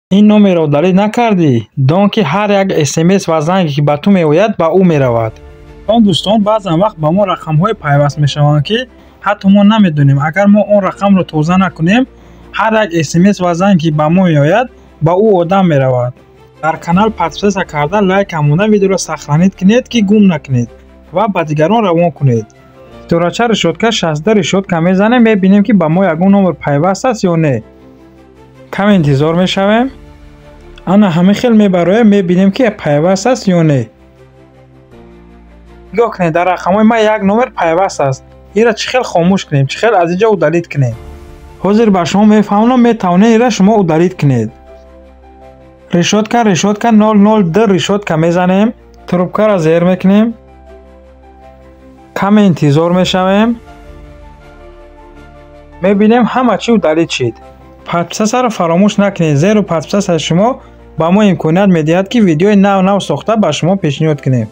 Ин номерро удалить накардӣ, дон, ки ҳар як СМС ва занге, ки ба ту меояд, ба ӯ меравад. Он дӯстон, баъзан вақт ба мо рақамҳое пайваст мешаванд, ки ҳатто мо намедонем. Агар мо он рақамро тоза накунем, ҳар як СМС ва занге, ки ба мо меояд, ба ӯ одам меравад. Дар канал подписаться карда, лайк монда, видеоро сохранить кунед, ки гум накунед, ва ба дигарон равон кунед. Ситорача решётка 62 решётка мезанем, мебинем, ки ба мо ягон номер пайваст аст ё не. Каме интизор мешавем. Ана ҳамин хел мебароем, мебинем, ки пайваст аст ё не. Нигоҳ кунед, дар рақамҳои ман як номер пайваст аст. Инро чӣ хел хомӯш кунем, чӣ хел аз инҷо удалить кунем? Ҳозир ба шумо мефаҳмонам. Метавонед инро шумо удалить кунед. Решётка решётка 002 решётка мезанем, трубкаро зер мекунем, каме интизор мешавем, мебинем, ҳама чӣ удалить шид. Подписаться-ро фаромӯш накунед, зеро подписаться-и шумо ба мо имконият медиҳад, ки видеои нав нав сохта ба шумо пешниҳод кунем.